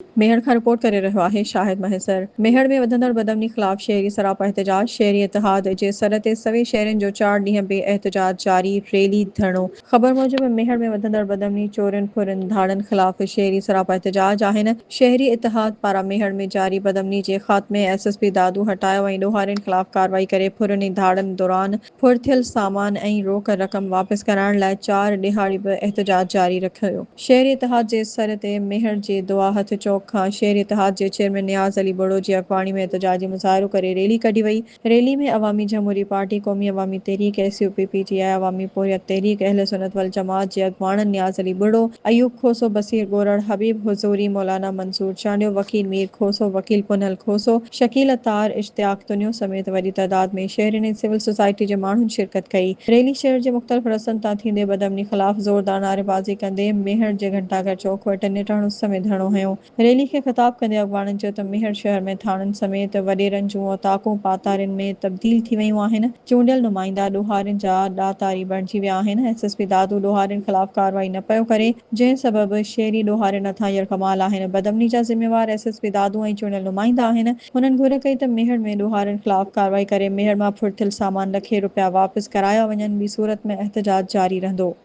ميهڙ کان رپورٽ ڪري رهيو آهي شاهد مهيسر. ميهڙ ۾ وڌندڙ بدامني خلاف شهري سراپا احتجاج، شهري اتحاد جي سڏ تي سوين شهرين جو چار ڏينهن به احتجاج جاري، ريلي، ڌرڻو. خبر موجب ميهڙ ۾ وڌندڙ بدامني، چورين، ڦرن، ڌاڙن خلاف شهري سراپا احتجاج آهن، شهري اتحاد پاران ميهڙ ۾ جاري بدامني جي خاتمي، ايس ايس پي دادو هٽايو ۽ ڏوهارين خلاف ڪارروائي ڪري ڦرن ۽ ڌاڙن دوران ڦر ٿيل سامان ۽ روڪ رقم واپس ڪرائڻ لاء چار ڏهاڙي به احتجاج جاري رکيو. شهري اتحاد جي سر تي ميهڙ جي دعا هٿ چوڪ کان شهري اتحاد جي چيئرمين نياز علي ٻرڙو جي اڳواڻي ۾ احتجاجي مظاهرو ڪري ريلي ڪڍي وئي. ريلي ۾ عوامي جمهوري پارٽي، قومي عوامي تحريڪ، ايس يو پي، پي ٽي آء، عوامي پورهيت تحريڪ، اهل سنت والجماعت جي اڳواڻن نياز علي ٻرڙو، ايوب کوسو، بصير ڳورڙ، حبيب حضوري، مولانا منظور چانڊيو، وڪيل مير کوسو، وڪيل پنهل کوسو، شڪيل عطار، اشتياق تنيو سميت وڏي تعداد ۾ شهرين ۽ سول سوسائٽي جي ماڻهن شرڪت ڪئي. ريلي شهر جي مختلف رستن تان ٿيندي بدامني خلاف زوردار نعريبازي ڪندي ميهڙ جي گهنٽاگهر چوڪ وٽ نٽهڻ اس ۾ ڌرڻو هنيو. ريلي کي خطاب ڪندي اڳواڻن چيو ته ميهڙ شهر ۾ ٿاڻن سميت وڏيرن جون اوطاقون پاتارين ۾ تبديل ٿي ويون آهن، چونڊيل نمائندا ڏوهارين جا ڏاتاري بڻجي ويا آهن، ايس ايس پي دادو ڏوهارين خلاف ڪارروائي نه پيو ڪري، جنهن سبب شهري ڏوهارين هٿان يرغمال آهن. بدامني جا ذميوار ايس ايس پي دادو ۽ چونڊيل نمائندا آهن. هنن گهر ڪئي ته ميهڙ ۾ ڏوهارين خلاف ڪارروائي ڪري ميهڙ مان ڦر ٿيل سامان لکين رپيا واپس ڪرايا وڃن ٻي صورت ۾ احتجاج جاري رهندو.